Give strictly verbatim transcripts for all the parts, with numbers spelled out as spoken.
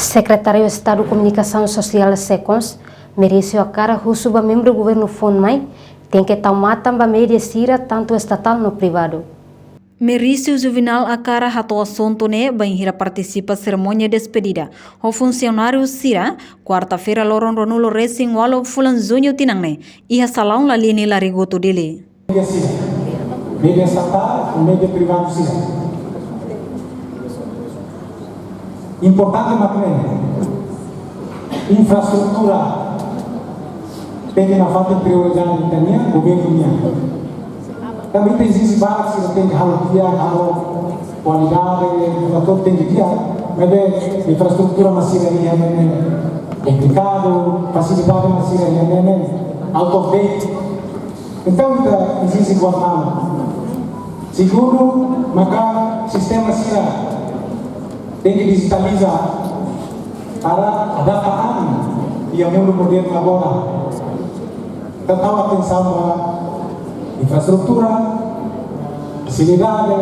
Sekretáriu Estadu Komunikasaun Sosiál SEKONS, Merício Akara husu ba membru governu foun-mai, tenke tau matan ba média sira tantu estatál no privadu. Merício Juvenal Akara hato'o asuntu ne'e bainhira partisipa serimónia despedida ho funsionáriu sira, kuarta-feira loron ruanulu resin ualu fulan juñu tinan ne'e, iha salaun Lalini Larigutu Dili. Média sira, média estatál, média privadu sira. Importante mak ne'e, infraestrutura tenke nafatin prioridade ita-nian, governu nian. Tanba ita ezije barak sira tenke halo di'ak, halo kualidade, ita hotu tenke di'ak, maibé infraestrutura mak sira iha ne'e ne'e komplikadu, fasilidade mak sira iha ne'e ne'e out of date. Entaun, ita ezije buat malu. Segundu, maka sistema sira tenke dijitaliza para adapta an iha mundu modernu agora. Ita tau atensaun ba infraestrutura, fasilidade,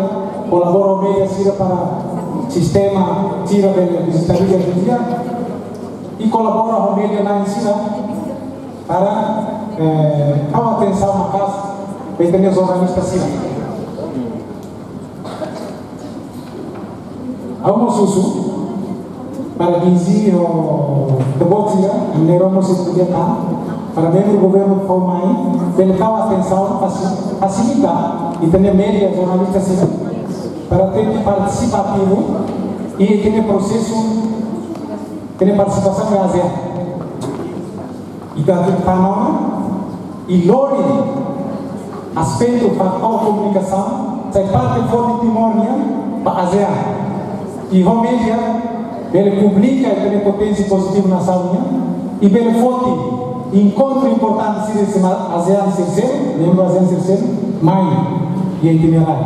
kolabora ho média sira para sistema sira bele dijitaliza di'ak, i kolabora ho média lain sira para, eh, tau atensaun maka'as ba ita-nia jornalista sira. Ha'u mós husu para D G ho ita-boot sira, ne'e mós estudia tan, para membru governu foun-mai bele tau atensaun, fasi-, fasilita ita-nia média jornalista sira para tenke partisipa ativu iha ita-nia prosesu, ita-nia partisipasaun iha ASEAN. Ita tenke tama ona i lori aspetu fatór komunikasaun sai parte forte Timor nian ba ASEAN. I ho média bele publika ita-nia poténsia pozitivu nasaun nian, i bele foti enkontru importante sira husi ASEAN sira seluk, membru ASEAN sira seluk, mai iha ita-nia rai.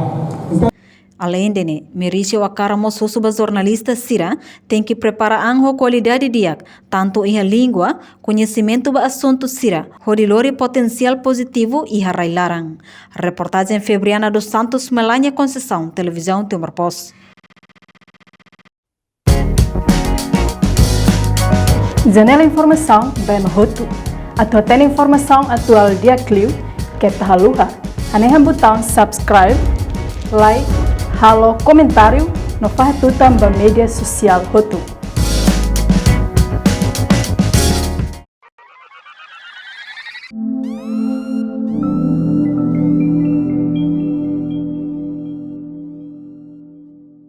Entaun, aleinde ne'e, Merício Akara mós husu ba jornalista sira tenke prepara an ho kualidade di'ak, tantu iha língua, koñesimentu ba asuntu sira, hodi lori potensiál pozitivu iha rai-laran. Reportajen Febriana dos Santos, Melania Conceição, Televizaun Timor Post. Janela informasaun ba ema hotu. Atu hatene informasaun atuál di'ak liu, keta haluha hanehan butaun subscribe, like, halo komentáriu no fahe tutan ba média sosiál hotu.